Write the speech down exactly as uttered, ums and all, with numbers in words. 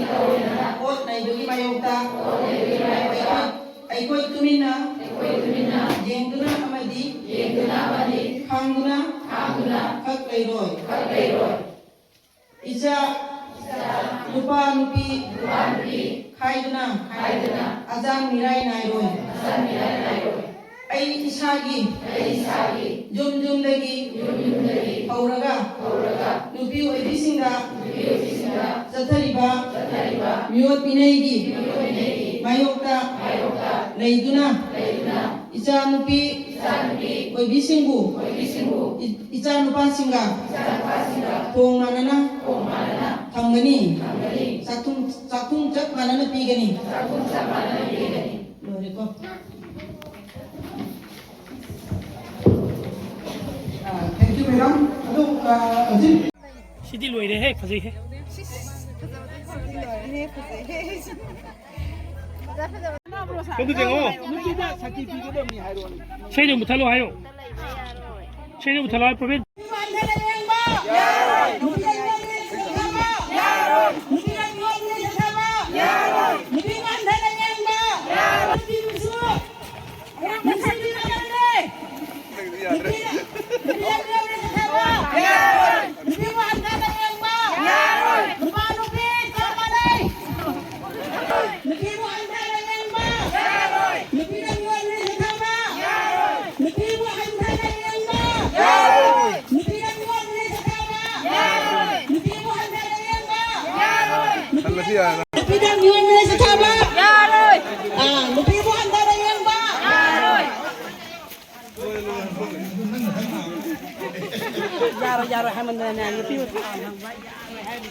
ꯑꯣꯠ ꯅꯩꯕꯒꯤ ꯃꯥꯌꯣꯛꯇ ꯑꯩꯈꯣꯏ, ꯑꯩꯈꯣꯏ ꯇꯨꯃꯤꯟꯅ ꯌꯦꯡꯗꯨꯅ ꯑꯃꯗꯤ ꯈꯥꯡꯗꯨꯅ ꯈꯛ ꯂꯩꯔꯣꯏ꯫ ꯏꯆꯥ ꯅꯨꯄꯥ ꯅꯨꯄꯤ ꯈꯥꯏꯗꯨꯅ ꯑꯖꯥꯡ ꯃꯤꯔꯥꯏ ꯅꯥꯏꯔꯣꯏ꯫ ꯑꯩ ꯏꯁꯥꯒꯤ ꯌꯨꯝ ꯌꯨꯝꯗꯒꯤ ꯍꯧꯔꯒ ꯅꯨꯄꯤ ꯑꯣꯏꯕꯤꯁꯤꯡꯗ ꯆꯠꯊꯔꯤꯕ ꯃꯤꯑꯣꯠ ꯃꯤꯅꯩꯒꯤ ꯃꯥꯌꯣꯛꯇ ꯂꯩꯗꯨꯅ ꯏꯆꯥ ꯅꯨꯄꯤ ꯑꯣꯏꯕꯤꯁꯤꯡꯕꯨ, ꯏ-, ꯏꯆꯥ ꯅꯨꯄꯥꯁꯤꯡꯒ ꯊꯣꯡ ꯃꯥꯟꯅꯅ ꯊꯝꯒꯅꯤ꯫ ꯆꯥꯛꯊꯨꯝ, ꯆꯥꯛꯊꯨꯝ ꯆꯞ ꯃꯥꯟꯅꯅ ꯄꯤꯒꯅꯤ꯫ ꯂꯣꯏꯔꯦꯀꯣ? ꯑ, thank you, madam. ꯑꯗꯨ, ꯑ, ꯍꯧꯖꯤꯛ ꯁꯤꯗꯤ ꯂꯣꯏꯔꯦꯍꯦ, ꯐꯖꯩꯍꯦ꯫ ꯁꯣꯝꯗ ꯌꯦꯡꯉꯣ꯫ ꯏꯁꯩꯗꯣ ꯃꯨꯊꯠꯂꯣ ꯍꯥꯏꯌꯣ꯫ ꯏꯁꯩꯗꯣ ꯃꯨꯊꯠꯂꯣ ꯍꯥꯏꯌꯣ, ꯄ꯭ꯔꯕꯤꯟ꯫ ꯅꯨꯄꯤꯕꯨ ꯍꯟꯊꯅ ꯌꯦꯡꯕ! ꯅꯨꯄꯥ ꯅꯨꯄꯤ ꯆꯞ ꯃꯥꯟꯅꯩ! ꯅꯨꯄꯤꯕꯨ ꯍꯟꯊꯅ ꯌꯦꯡꯕ! ꯅꯨꯄꯤꯅ ꯃꯤꯑꯣꯠ ꯃꯤꯅꯩ ꯁꯤꯊꯕ! ꯅꯨꯄꯤꯕꯨ ꯍꯟꯊꯅ ꯌꯦꯡꯕ! ꯅꯨꯄꯤꯅ ꯃꯤꯑꯣꯠ ꯃꯤꯅꯩ ꯁꯤꯊꯕ! ꯅꯨꯄꯤꯕꯨ ꯍꯟꯊꯅ ꯌꯦꯡꯕ! ꯅꯨꯄꯤꯅ ꯃꯤꯑꯣꯠ ꯃꯤꯅꯩ ꯁꯤꯊꯕ! ꯑꯥ, ꯅꯨꯄꯤꯕꯨ ꯍꯟꯊꯅ ꯌꯦꯡꯕ! ꯌꯥꯔꯣꯏ, ꯌꯥꯔꯣꯏ ꯍꯥꯏꯃꯟꯗꯅꯅꯦ, ꯅꯨꯄꯤ ꯃꯆꯥ ꯍꯪꯕ ꯌꯥꯔꯣꯏ ꯍꯥꯏꯔꯤ꯫